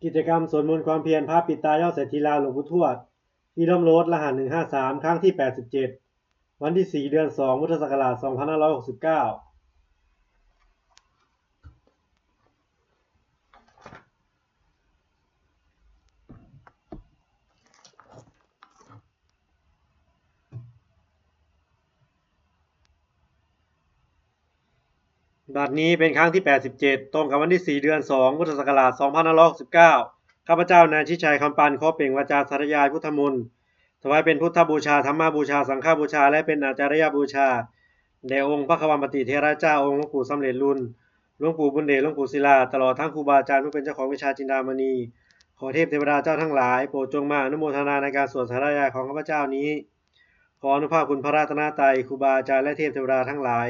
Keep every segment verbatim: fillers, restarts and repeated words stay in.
กิจกรรมสวดมนต์ความเพียรพระปิดตายอดเศรษฐีลาวหลวงปู่ทวด ที่ร่มโลดรหัส หนึ่งห้าสาม ครั้งที่ แปดสิบเจ็ด วันที่ สี่ เดือน สอง พุทธศักราช สองพันห้าร้อยหกสิบเก้า บัดนี้เป็นครั้งที่ แปดสิบเจ็ด ตรงกับวันที่ สี่ เดือน สอง พุทธศักราช สองพันห้าร้อยหกสิบเก้า ข้าพเจ้านายชิดชัย คำปัน ขอเปล่งวาจาสาธยายพุทธมนต์ ถวายเป็นพุทธบูชา ธรรมบูชา สังฆบูชา และเป็นอาจาริยบูชา แด่องค์พระควัมปติเถระเจ้า องค์หลวงปู่สำเร็จลุน หลวงปู่บุญเดช หลวงปู่ศิลา ตลอดทั้งครูบาอาจารย์ผู้เป็นเจ้าของวิชาจินดามณี ขอเทพเทวดาเจ้าทั้งหลาย โปรดจงมาอนุโมทนาในการสวดสาธยายของข้าพเจ้านี้ ขออานุภาพคุณพระรัตนตรัย ครูบาอาจารย์ และเทพเทวดาทั้งหลาย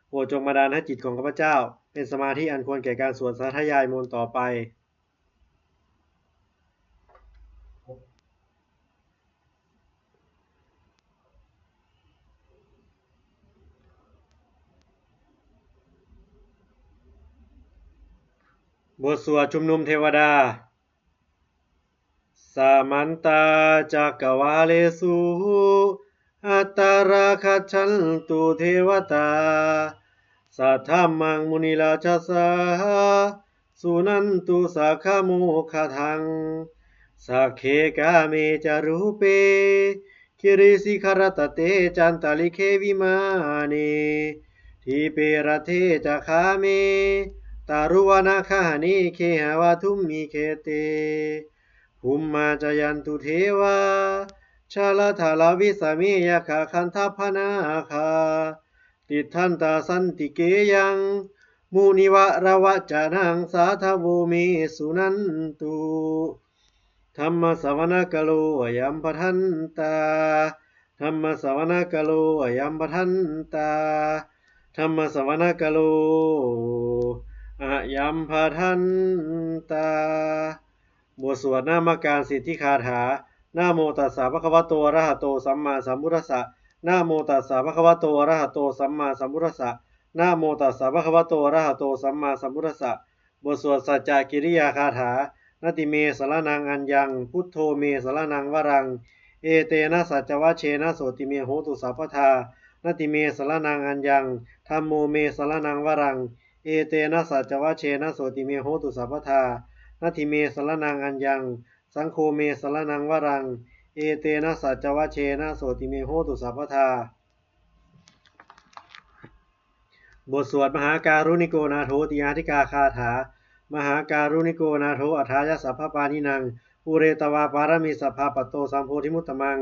โปรดจงบันดาลให้จิตของข้าพเจ้า เป็นสมาธิอันควรแก่การสวดสาธยายมนต์ต่อไป บทสวดชุมนุมเทวดา Samantā cakkavāḷesu atrāgacchantu devatā, saddhammaṃ munirājassa suṇantu saggamokkhadaṃ. Sagge kāme ca rūpe girisikharataṭe cantalikkhe vimāne, dīpe raṭṭhe ca gāme taruvanagahane gehavatthumhi khette, bhummā cāyantu devā jalathalavisame yakkhagandhabbanāgā, tiṭṭhantā santike yaṃ munivaravacanaṃ sādhavo me suṇantu. Dhammassavanakālo ayambhadantā. Dhammassavanakālo ayambhadantā. Dhammassavanakālo ayambhadantā. บทสวดนมการสิทธิคาถา Namo tassa bhagavato arahato sammāsambuddhassa. Namo tassa bhagavato arahato sammāsambuddhassa. Namo tassa bhagavato arahato sammāsambuddhassa. บทสวดสัจจกิริยาคาถา Natthi me saraṇaṃ aññaṃ, buddho me saraṇaṃ varaṃ, etena saccavajjena sotthi me hotu sabbadā. Natthi me saraṇaṃ aññaṃ, dhammo me saraṇaṃ varaṃ, etena saccavajjena sotthi me hotu sabbadā. Natthi me saraṇaṃ aññaṃ, saṅgho me saraṇaṃ varaṃ, etena saccavajjena sotthi me hotu sabbadā. บทสวดมหาการุณิโกนาโถติอาทิกาคาถา Mahākāruṇiko nātho atthāya sabbapāṇinaṃ, pūretvā pāramī sabbā patto sambodhimuttamaṃ,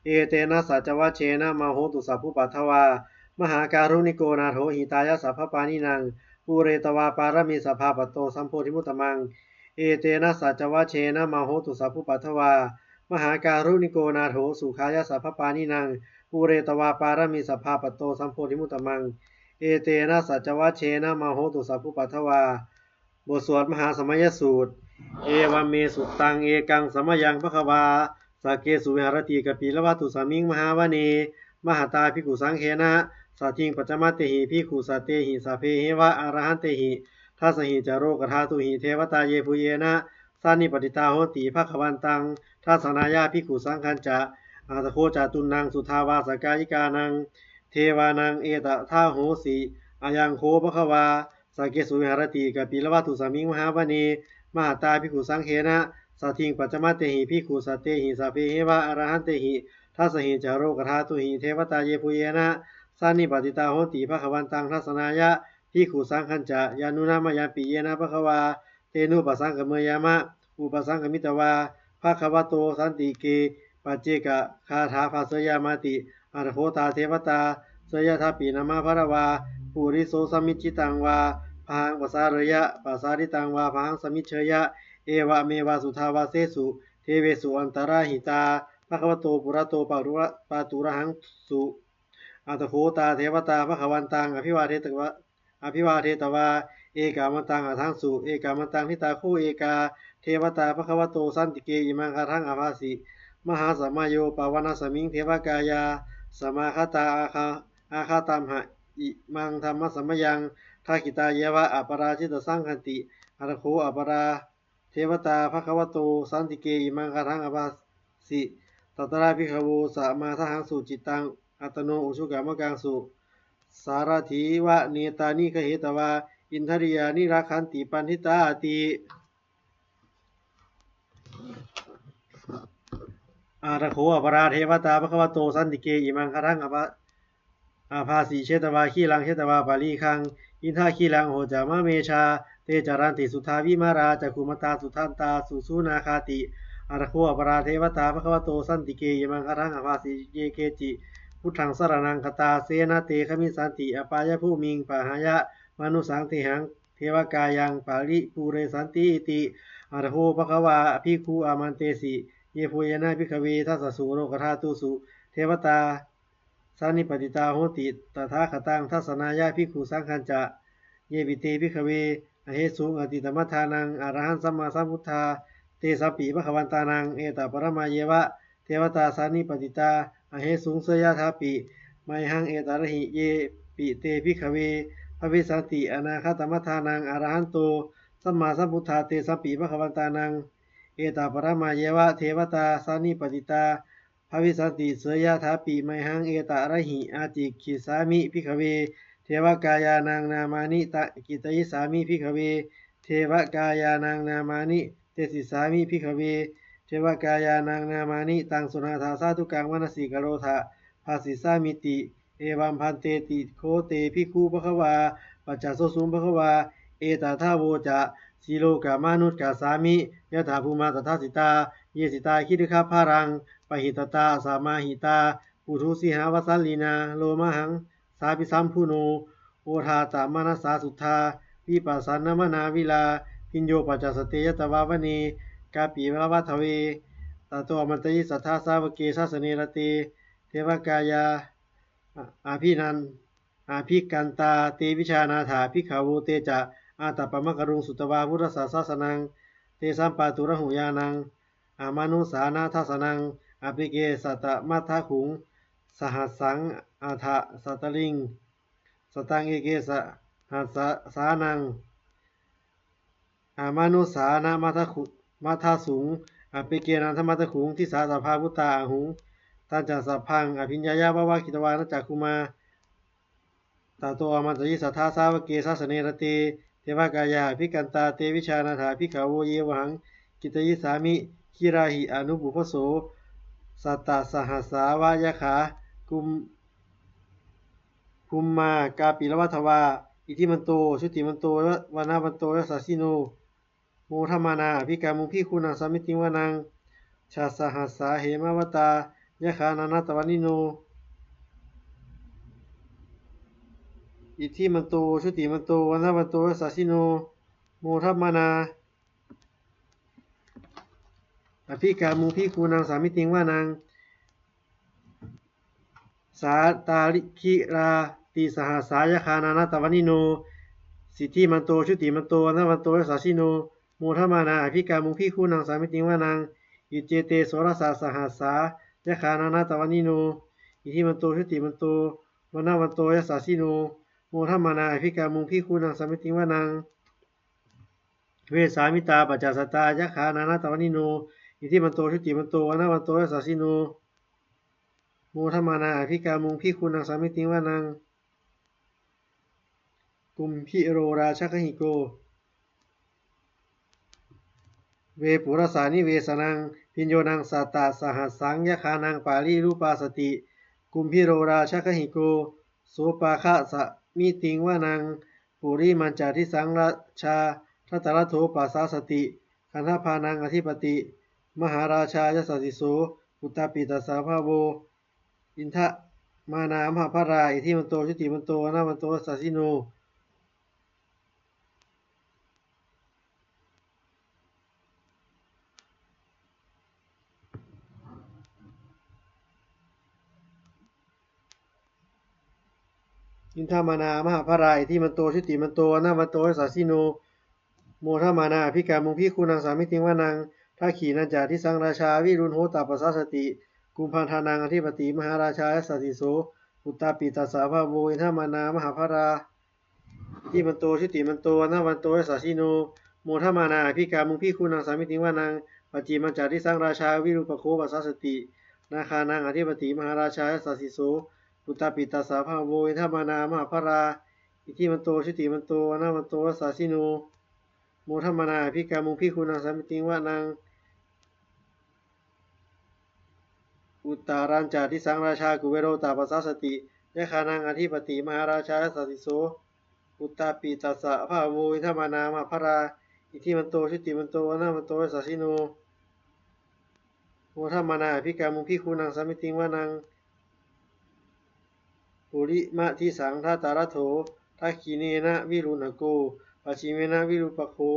etena saccavajjena mā hontu sabbupaddavā. Mahākāruṇiko nātho hitāya sabbapāṇinaṃ, pūretvā pāramī sabbā patto sambodhimuttamaṃ, etena saccavajjena mā hontu sabbupaddavā. Mahākāruṇiko nātho sukhāya sabbapāṇinaṃ, pūretvā pāramī sabbā patto sambodhimuttamaṃ, etena saccavajjena mā hontu sabbupaddavā. บทสวดมหาสมัยสูตร Evaṃ me sutaṃ. Ekaṃ samayaṃ bhagavā sakkesu viharati kapilavatthusmiṃ mahāvane mahatā bhikkhusaṅghena saddhiṃ pañcamattehi bhikkhusatehi sabbeheva arahantehi. Dasahi ca lokadhātūhi devatā yebhuyyena sannipatitā honti bhagavantaṃ dassanāya bhikkhusaṅghañca. Atha kho catunnaṃ suddhāvāsakāyikānaṃ devānaṃ etadahosi: Ayaṃ kho bhagavā sakkesu viharati kapilavatthusmiṃ mahāvane mahatā bhikkhusaṅghena saddhiṃ pañcamattehi bhikkhusatehi sabbeheva arahantehi. Dasahi ca lokadhātūhi devatā yebhuyyena sannipatitā honti bhagavantaṃ dassanāya bhikkhusaṅghañca. Yannūna mayampi yena bhagavā tenupasaṅkameyyāma, upasaṅkamitvā bhagavato santike paccekagāthābhāseyyāmāti. Atha kho tā devatā seyyathāpi nāma balavā puriso sammiñjitaṃ vā bāhaṃ pasāreyya, pasāritaṃ vā bāhaṃ sammiñjeyya, evameva suddhāvāsesu devesu antarahitā bhagavato purato pātura-, pāturahaṃsu. Atha kho tā devatā bhagavantaṃ abhivādetvā, abhivādetvā ekamantaṃ aṭṭhaṃsu. Ekamantaṃ ṭhitā kho ekā devatā bhagavato santike imaṃ gāthaṃ abhāsi: Mahāsamayo pavanasmiṃ devakāyā samāgatā, āga-, āgatamha imaṃ dhammasamayaṃ dakkhitāyeva aparājitasaṅghanti. Atha kho aparā- devatā bhagavato santike imaṃ gāthaṃ abhāsi: Tatra bhikkhavo samādahaṃsu cittaṃ attano ujukamakaṃsu, sārathīva nettāni gahetvā indriyāni rakkhanti paṇḍitāti. Atha kho aparā devatā bhagavato santike imaṃ gāthaṃ abhāsi: Chetvā khīlaṃ chetvā palighaṃ indakhīlaṃ ūhacca manejā, te caranti suddhā vimalā cakkhumatā sudantā susunāgāti. Atha kho aparā devatā bhagavato santike imaṃ gāthaṃ abhāsi: Ye keci buddhaṃ saraṇaṃ gatāse, na te gamissanti apāyabhūmiṃ, pahāya mānusaṃ dehaṃ devakāyaṃ paripūressantīti. Atha kho bhagavā bhikkhū āmantesi: Yebhuyyena bhikkhave dasasu lokadhātūsu devatā sannipatitā honti tathāgataṃ dassanāya bhikkhusaṅghañca. Yepi te bhikkhave ahesuṃ atītamaddhānaṃ arahansammāsambuddhā, tesampi bhagavantānaṃ etaparamāyeva devatā sannipatitā ahesuṃ, seyyathāpi mayhaṃ etarahi. Yepi te bhikkhave bhavissanti anāgatamaddhānaṃ arahanto sammāsambuddhā, tesampi bhagavantānaṃ etaparamāyeva devatā sannipatitā bhavissanti, seyyathāpi mayhaṃ etarahi. Ācikkhissāmi bhikkhave devakāyānaṃ nāmāni, ta- kittayissāmi bhikkhave devakāyānaṃ nāmāni, desissāmi bhikkhave devakāyānaṃ nāmāni, taṃ suṇātha sādhukaṃ manasikarotha bhāsissāmīti. Evaṃ bhanteti kho te bhikkhū bhagavā paccassosuṃ. Bhagavā etadavoca: Silokamanukassāmi, yattha bhummā tadassitā; ye sitā girigabbharaṃ, pahitattā samāhitā. Puthū sīhāva sallīnā, lomahaṃsābhisambhuno; odātamanasā suddhā, vippasannamanāvilā. Bhiyyo pañcasate ñatvā vane kāpilavatthave, tato āmantayi satthā sāvake sāsane rate. Devakāyā abhinan- abhikkantā te vijānātha bhikkhavo. Te ca ātappamakaruṃ sutvā buddhassa sāsanaṃ. Tesampāturahu ñāṇaṃ amanussāna dassanaṃ. Appeke satamaddakkhuṃ sahassaṃ atha sattariṃ, sataṃ eke sahassānaṃ amanussānamaddasuṃ. Appekenantamaddakkhuṃ disā sabbā phuṭā ahuṃ. Tañca sabbaṃ abhiññāya vavakkhitvāna cakkhumā, tato āmantayi satthā sāvake sāsane rate. Devakāyā abhikkantā te vijānātha bhikkhavo. Ye vohaṃ kittayissāmi, girāhi anupubbaso. Sattasahassā va yakkhā bhum- bhummā kāpilavatthavā, iddhimanto jutimanto vaṇṇavanto yasassino, modamānā abhikkāmuṃ bhikkhūnaṃ samitiṃ vanaṃ. Chasahassā hemavatā yakkhā nānattavaṇṇino, iddhimanto jutimanto vaṇṇavanto yasassino, modamānā abhikkāmuṃ bhikkhūnaṃ samitiṃ vanaṃ. Sātāgirā tisahassā yakkhā nānattavaṇṇino, siddhimanto jutimanto vaṇṇavanto yasassino, modamānā abhikkāmuṃ bhikkhūnaṃ samitiṃ vanaṃ. Iccete soḷasasahassā yakkhā nānattavaṇṇino, iddhimanto jutimanto vaṇṇavanto yasassino, modamānā abhikkāmuṃ bhikkhūnaṃ samitiṃ vanaṃ. Vessāmittā pañcasatā yakkhā nānattavaṇṇino, iddhimanto jutimanto vaṇṇavanto yasassino, modamānā abhikkāmuṃ bhikkhūnaṃ samitiṃ vanaṃ. Kumbhīro rājagahiko vepullassa nivesanaṃ, bhiyyo naṃ satasahassaṃ yakkhānaṃ payirupāsati. Kumbhīro rājagahiko sopāga samitiṃ vanaṃ, purimañca disaṃ rājā dhataraṭṭho pasāsati. Gandhabbānaṃ ādhipati mahārājā yasassi so, puttāpi tassa bahavo indanāmā mahabbalā, iddhimanto jutimanto vaṇṇavanto yasassino, indanāmā mahabbalā, iddhimanto jutimanto vaṇṇavanto yasassino, modamānā abhikkāmuṃ bhikkhūnaṃ samitiṃ vanaṃ. Dakkhiṇañca disaṃ rājā virūḷho taṃ pasāsati. Kumbhaṇḍānaṃ ādhipati mahārājā yasassi so, puttāpi tassa bahavo indanāmā mahabbalā, iddhimanto jutimanto vaṇṇavanto yasassino, Modamānā abhikkāmuṃ bhikkhūnaṃ samitiṃ vanaṃ. Pacchimañca disaṃ rājā virūpakkho pasāsati, nāgānaṃ ādhipati mahārājā yasassi so. Puttāpi tassa bahavo indanāmā mahabbalā, iddhimanto jutimanto vaṇṇavanto yasassino. Modamānā abhikkāmuṃ bhikkhūnaṃ samitiṃ vanaṃ. Uttarañca disaṃ rājā kuvero tappasāsati, yakkhānaṃ ādhipati mahārājā yasassi so. Puttāpi tassa bahavo indanāmā mahabbalā, iddhimanto jutimanto vaṇṇavanto yasassino. Modamānā abhikkāmuṃ bhikkhūnaṃ samitiṃ vanaṃ. Purimadisaṃ dhataraṭṭho, dakkhiṇena virūḷhako, pacchimena virūpakkho,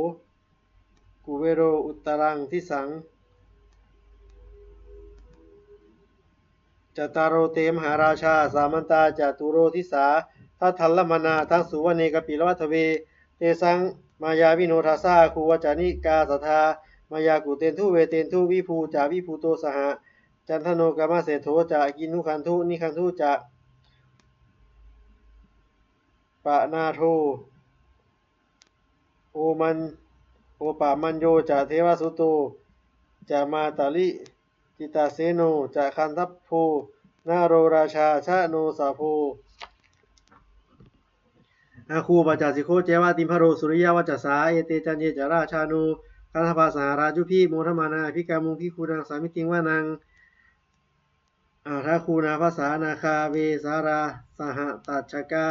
kuvero uttaraṃ disaṃ. Cattāro te mahārājā samantā caturo disā, daddallamānā aṭṭhaṃsu vane kāpilavatthave. Tesaṃ māyāvino dāsā āgū vañcanikā saṭhā, māyā kuṭeṇḍu veṭeṇḍu viṭū ca viṭuṭo saha, candano kāmaseṭṭho ca kinnughaṇḍu nighaṇḍu ca panādo omañ- opamañño ca devasūto ca mātali cittaseno ca gandhabbo naḷorājā janosabho, āgū pañcasikho ceva timbarū suriyavaccasā. Ete caññe ca rājāno gandhabbā saha rājubhi, modamānā abhikkāmuṃ bhikkhūnaṃ samitiṃ vanaṃ. Athāgū nābhasā nāgā vesālā sahatacchakā,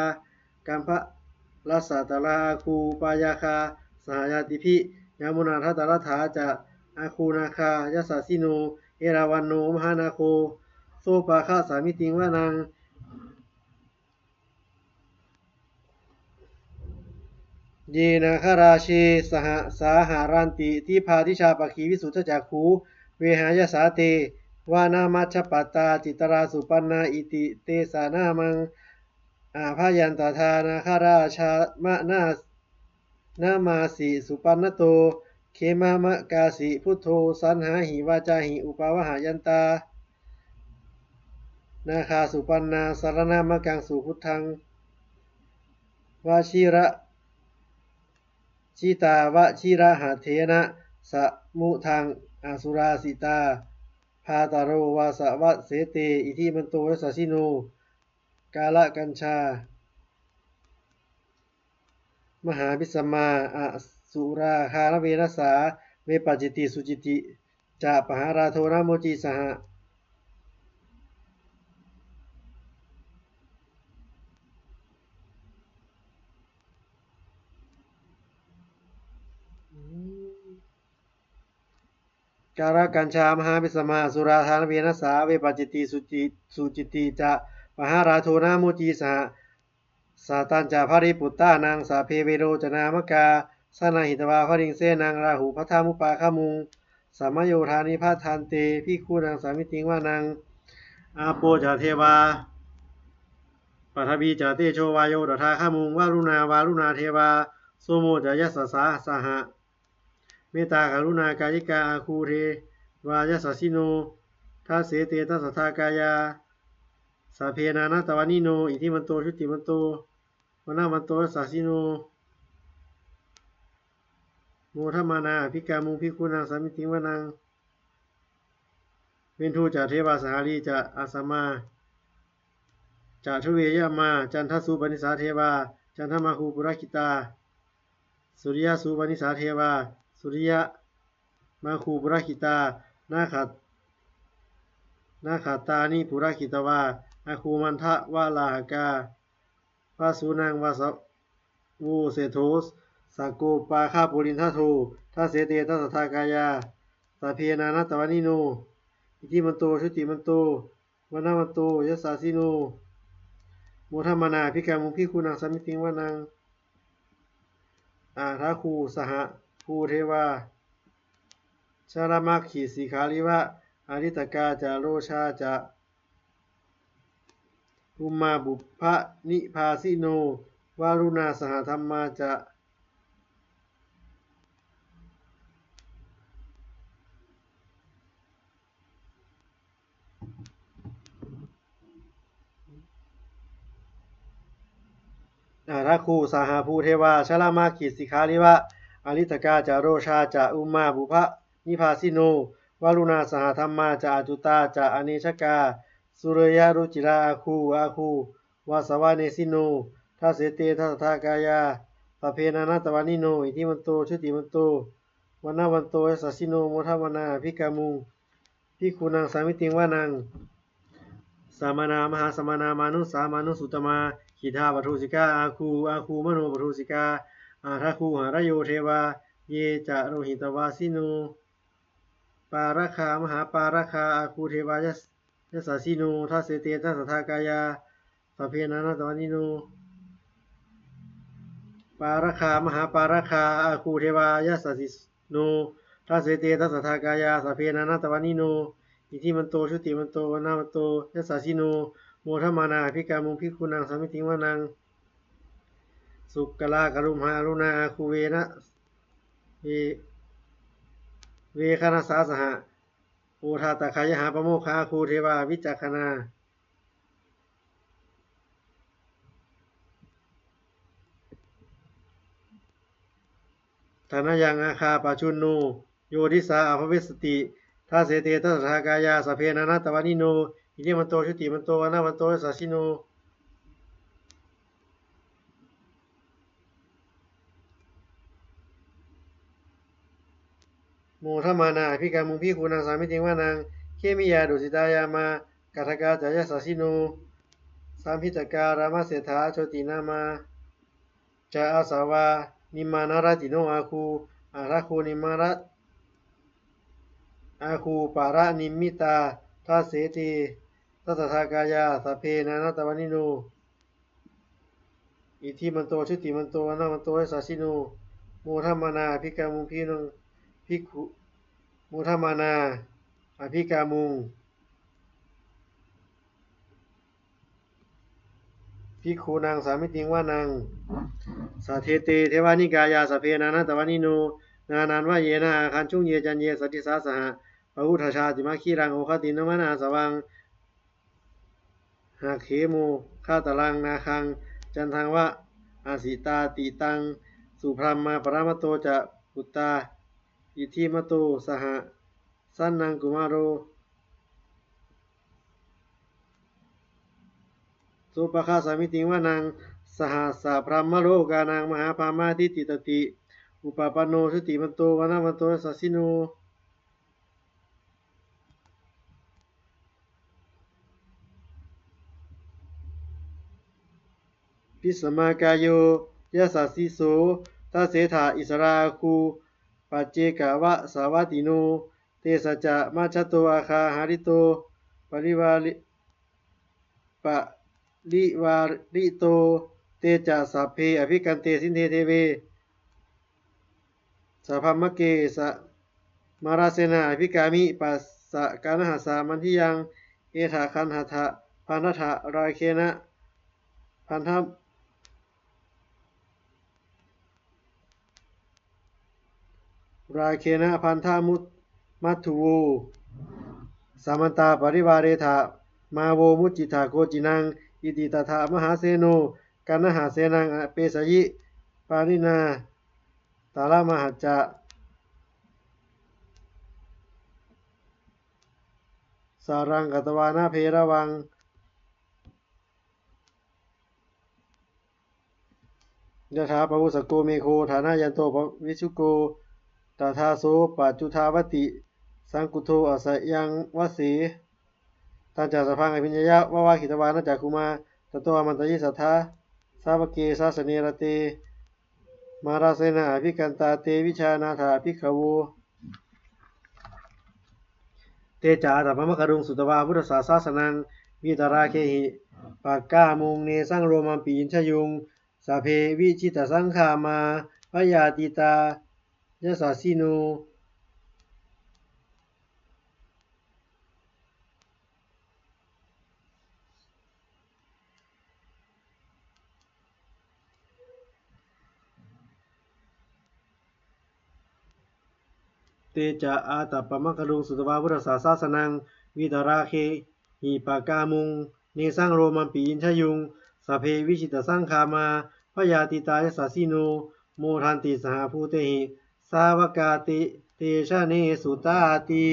kambalassatarā āgū pāyāgā saha ñātibhi. Yāmunā dhataraṭṭhā ca āgū nāgā yasassino, erāvaṇo mahānāgo sopāga samitiṃ vanaṃ. Ye nāgarāje sahasā haranti dibbā dijā pakkhi visuddhacakkhū, vehāyasā te vanamajjhapattā citrā supaṇṇā iti tesa nāmaṃ. Abhayantadā nāgarājāmanā namāsi supaṇṇato khemamakāsi buddho saṇhāhi vācāhi upavhayantā nāgā supaṇṇā saraṇamakaṃsu buddhaṃ vajira jitā vajirahatthena samuddaṃ asurā sitā bhātaro vāsavassete iddhimanto yasassino. Kālakañjā mahābhismā asurā dānaveghasā vepacitti sucitti ca pahārādo namucī saha. Kālakañjā mahābhismā asurā dānaveghasā vepacitti suci- sucitti ca pahārādo namucī saha. Satañca baliputtānaṃ sabbe verocanāmakā sannayhitvā baliṃ senaṃ rāhubhaddamupāgamuṃ samayodāni bhaddante bhikkhūnaṃ samitiṃ vanaṃ. Āpo ca devā paṭhavī ca tejo vāyo tadāgamuṃ varuṇā vāruṇā devā somo ca yasasā saha. Mettākaruṇākāyikā āgū devā yasassino dasete dasadhā kāyā sabbe nānattavaṇṇino iddhimanto jutimanto vaṇṇavanto yasassino. Modamānā abhikkāmuṃ bhikkhūnaṃ samitiṃ vanaṃ. Veṇḍū ca devā sahalī ca asamā ca duve yamā candassūpanisā devā candamāgū purakkhitā suriyasūpanisā devā suriyamāgū purakkhitā nakkhat- nakkhattāni purakkhitvā āgū mandavalāhakā. Vasūnaṃ vāsavo seṭṭho sakkopāga purindado dasete dasadhā kāyā sabbe nānattavaṇṇino iddhimanto jutimanto vaṇṇavanto yasassino. Modamānā abhikkāmuṃ bhikkhūnaṃ samitiṃ vanaṃ. Athāgū sahabhū devā jalamaggisikhāriva ariṭṭhakā ca rojā ca ummāpupphanibhāsino varuṇā sahadhammā ca athāgū sahabhū devā jalamaggisikhāriva ariṭṭhakā ca rojā ca ummāpupphanibhāsino, varuṇā sahadhammā ca accutā ca anejakā, sūleyyarucirā āgū āgū vāsavanesino. Dasete dasadhā kāyā sabbe nānattavaṇṇino, iddhimanto jutimanto vaṇṇavanto yasassino, modamānā abhikkāmuṃ bhikkhūnaṃ samitiṃ vanaṃ. Samānā mahāsamānā mānusā mānusuttamā, khiḍḍāpadūsikā āgū āgū manopadūsikā, athāgū harayo devā ye ca lohitavāsino. Pāragā mahāpāragā āgū devā yas- yasassino. Dasete dasadhā kāyā sabbe nānattavaṇṇino, pāragā mahāpāragā āgū devā yasassino. Dasete dasadhā kāyā sabbe nānattavaṇṇino, iddhimanto jutimanto vaṇṇavanto yasassino, modamānā abhikkāmuṃ bhikkhūnaṃ samitiṃ vanaṃ. Sukkalā karumhā aruṇā āgū vena ve- veghanasā saha, odātagayhā pāmokkhā āgū devā vicakkhaṇā. Thanayaṃ āgā pajjunno yo disā abhivassati. Dasete dasadhā kāyā sabbe nānattavaṇṇino, iddhimanto jutimanto vaṇṇavanto yasassino, modamānā abhikkāmuṃ bhikkhūnaṃ samitiṃ vanaṃ. Khemiyā tusitā yāmā kaṭṭhakā ca yasassino, lambitakā lāmaseṭṭhā jotināmā ca āsavā, nimmānaratino āgū athāgū nimmāna āgū paranimmitā. Dasete dasadhā kāyā sabbe nānattavaṇṇino, iddhimanto jutimanto vaṇṇavanto yasassino, modamānā abhikkāmuṃ bhikkhūnaṃ bhikkhu modamānā abhikkāmuṃ bhikkhūnaṃ samitiṃ vanaṃ. Saṭṭhete devanikāyā sabbe nānattavaṇṇino, nānattavaṇṇena āgañchuṃ ye caññe sadisā saha, pavutthajātiṃ akhīlaṃ oghatiṇṇamanāsavaṃ, dakkhemoghataraṃ nāgaṃ candaṃva asitātitaṃ, subrahmā paramatto ca puttā iddhimato saha, sanaṅkumāro sopāga samitiṃ vanaṃ. Sahassabrahmalokānaṃ mahābrahmābhitiṭṭhati, upapanno jutimanto vaṇṇavanto yasassino, bhismākāyo yasassi so. Dasettha issarā āgū paccekavasavattino, tesañca majjhato āga hārito parivāri parivārito. Te ca sabbe abhikkante sinde deve sabrahmake, samārasenā abhikkāmi, passa kaṇhassa mandiyaṃ, etha gaṇhatha bandhatha rāgena bandha rāgena bandhamatthu vo, samantā parivāretha mā vo muñcittha koci naṃ. Iti tattha mahāseno kaṇhasenaṃ apesayi, pāṇinā talamāhacca saraṃ katvāna bheravaṃ. Yathā pāvussako megho thanayanto savijjuko, tadā so paccudāvatti saṅkuddho asayaṃvase. Tañca sabbaṃ abhiññāya vavakkhitvāna cakkhumā, tato āmantayi satthā sāvake sāsane rate, mārasenā abhikkantā te vijānātha bhikkhavo. Te ca ātappamakaruṃ sutvā buddhassa sāsanaṃ, vītarāgehi pakkāmuṃ nesaṃ lomampi iñjayuṃ. Sabbe vijitasaṅgāmā bhayātītā yasassino. Te ca ātappamakaruṃ sutvā buddhassa sāsanaṃ, vītarāgehi pakkāmuṃ nesaṃ lomampi iñjayuṃ. Sabbe vijitasaṅgāmā bhayātītā yasassino, modanti saha bhūtehi sāvakā te desanesutāti.